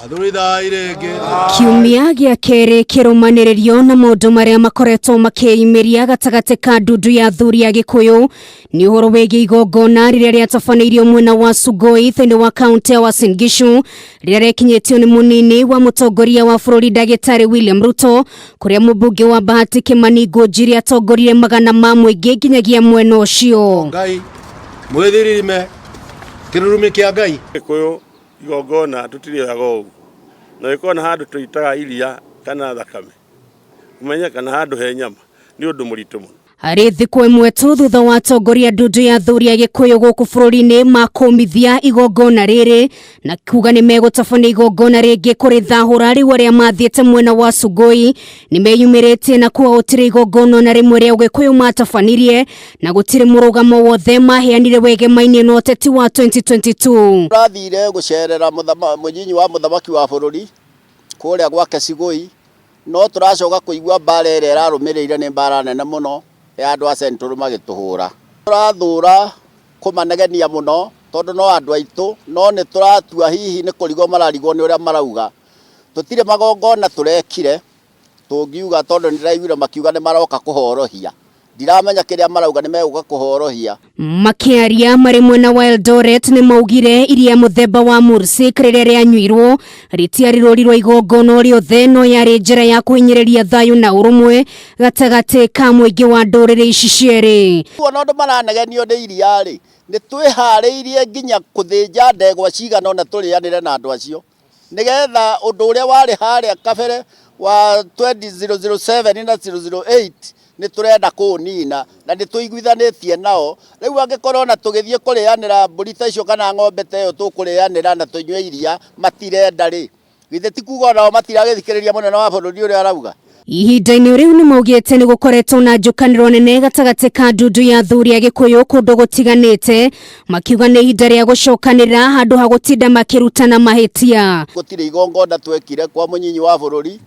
Athuri thai rĩngĩ. Kiumia gĩa kerĩ kĩrũmanĩrĩrio na maũndũ marĩa makoretwo makĩyumĩria gatagatĩ ka ndundu ya athuri a Gĩkũyũ nĩ ũhoro wĩgiĩ igongona rĩrĩa rĩatabanĩirio mwena wa Sugoi thĩinĩ wa kaũntĩ ya Uasin Gishu, rĩrĩa rĩekinyĩtio nĩ mũnini wa mũtongoria wa bũrũri Ndagĩtarĩ William Ruto, kũrĩa mũmbunge wa Bahati Kimani Ngũnjiri atongoririe magana ma mũingĩ nginyagia mwena ũcio. Ngai mwĩthiririme kĩrurumĩ kĩa Ngai. Gĩkũyũ igongona tũtirĩoyaga ũguo, na ĩkorwo na handũ tũitaga iria kana thakame, ũmenye kana handũ he nyama nĩ ũndũ mũritũ mũno. Harĩ thikũ ĩmwe tu thutha wa atongoria ndundu ya athuri a Gĩkũyũ gũkũ bũrũri-inĩ makũmithia igongona rĩrĩ na kuga nĩ megũtabania igongona rĩngĩ kũrĩ thahũra, rĩu arĩa mathiĩte mwena wa Sugoi nĩ meyumĩrĩtie na kuga gũtirĩ igongona na rĩmwe rĩa Ũgĩkũyũ matabanirie na gũtirĩ mũrũgamo wothe maheanire wegemainie na ũteti wa 2022. Tũrathire gũcerera mũnyinyi wa mũthamaki wa bũrũri kũrĩa gwake Cigũi, no tũracoka kũigua mbara ĩrĩa ĩrarũmĩrĩire nĩ mbara nene mũno ya andũ a Central magĩtũhũra. Tũrathũra kũmanegenia mũno tondũ no andũ aitũ, no nĩ tũratua hihi nĩ kũrigwo mararigwo nĩ ũrĩa marauga. Tũtirĩ magongona tũrekire tũngiuga, tondũ nĩ ndĩraiguire makiuga nĩ maroka kũhorohia. Ndiramenya kĩrĩa marauga, nĩ megũka kũhorohia. Makĩaria marĩ mwena wa Eldoret nĩ maugire iria mũthemba wa Mursik rĩrĩa rĩanyuirwo rĩtiarĩ rũri rwa igongona o rĩothe, no yarĩ njĩra ya kũhinyĩrĩria thayũ na ũrũmwe gatagatĩ ka mũingĩ wa ndũrĩrĩ ici cierĩ. Kuona ũndũ maranegenio nĩ iria rĩ, nĩ twĩharĩirie nginya kũthĩnja ndegwa cigana ũna tũrĩanĩre na andũ acio, nĩgetha ũndũ ũrĩa warĩ harĩa kabere wa 2007 na 008 nĩ tũrenda kũũnina na nĩ tũiguithanĩtie nao. Rĩu angĩkorwo na tũgĩthiĩ kũrĩanĩra mbũri ta icio kana ng'ombe ta ĩyo tũkũrĩanĩra na tũnyue iria matirenda rĩ, githĩ ti kuga onao matiragĩthikĩrĩria mũnene wa bũrũri ũrĩa arauga? Ihinda-inĩ rĩu nĩ maugĩte nĩ gũkoretwo na njũkanĩro nene gatagatĩ ka ndundu ya athuri a Gĩkũyũ kũndũ gũtiganĩte, makiuga nĩ ihinda rĩa gũcokanĩrĩra handũ ha gũtinda makĩrutana mahĩtia. Gũtirĩ igongona twekire kwa mũnyinyi wa bũrũri,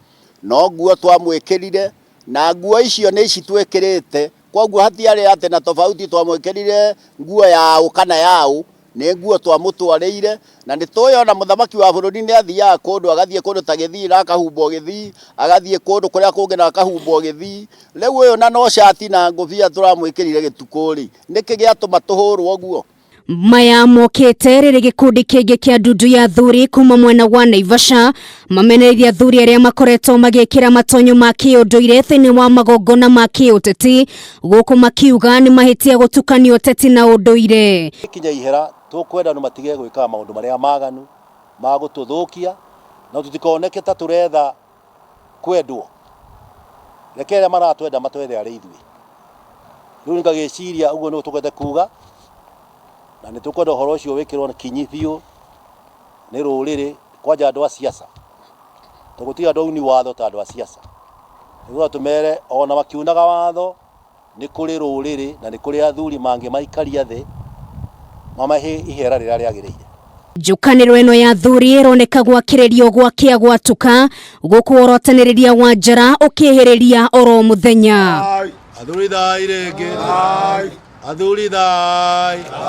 no nguo twamwĩkĩrire, na nguo icio nĩ ici twĩkĩrĩte. Koguo hatiarĩ atĩ na tofauti twamwĩkĩrire nguo yaũ kana yaũ, nĩ nguo twamũtwarĩire. Na nĩ tũĩ ona mũthamaki wa bũrũri nĩ athiaga kũndũ, agathiĩ kũndũ ta Gĩthii na akahumbwo Gĩthii, agathiĩ kũndũ kũrĩa kũngĩ na akahumbwo Gĩthii. Rĩu ũyũ na no cati na ngũbia tũramwĩkĩrire gĩtukũ rĩ, nĩkĩ gĩatũma tũhũrwo ũguo? Maya mokĩte rĩrĩ gĩkundi kĩngĩ kĩa ndundu ya athuri kuma mwena wa Naivasha mamenereirie athuri arĩa makoretwo magĩkĩra matonyo ma kĩũndũire thĩinĩ wa magongona ma kĩũteti gũkũ, makiuga nĩ mahĩtia gũtukania ũteti na ũndũire. Kinya ihera tũkwenda andũ matige gwĩkaga maũndũ marĩa maganu ma gũtũthũkia, na tũtikoneke ta tũretha kwendwo. Reke arĩa maratwenda matwende arĩ ithuĩ. Rĩu ngagĩciria ũguo nĩguo tũkwende kuga, na nĩ tũkwenda ũhoro ũcio wĩkĩrwo kinyi biũ nĩ rũrĩrĩ, kwanja andũ a siasa, tondũ gũtirĩ andũ auni watho ta andũ a siasa. Nĩguo tũmere ona makiunaga watho nĩ kũrĩ rũrĩrĩ na nĩ kũrĩ athuri mangĩmaikaria thĩ mamahe ihera rĩrĩa rĩagĩrĩire. Njũkanĩro ĩno ya athuri ĩroneka gwakĩrĩrio gwakĩa gwatuka gũkũ ũrotanĩrĩria wa njara ũkĩhĩrĩria oro mũthenya. Athuri thai rĩngĩ. Athuri thai.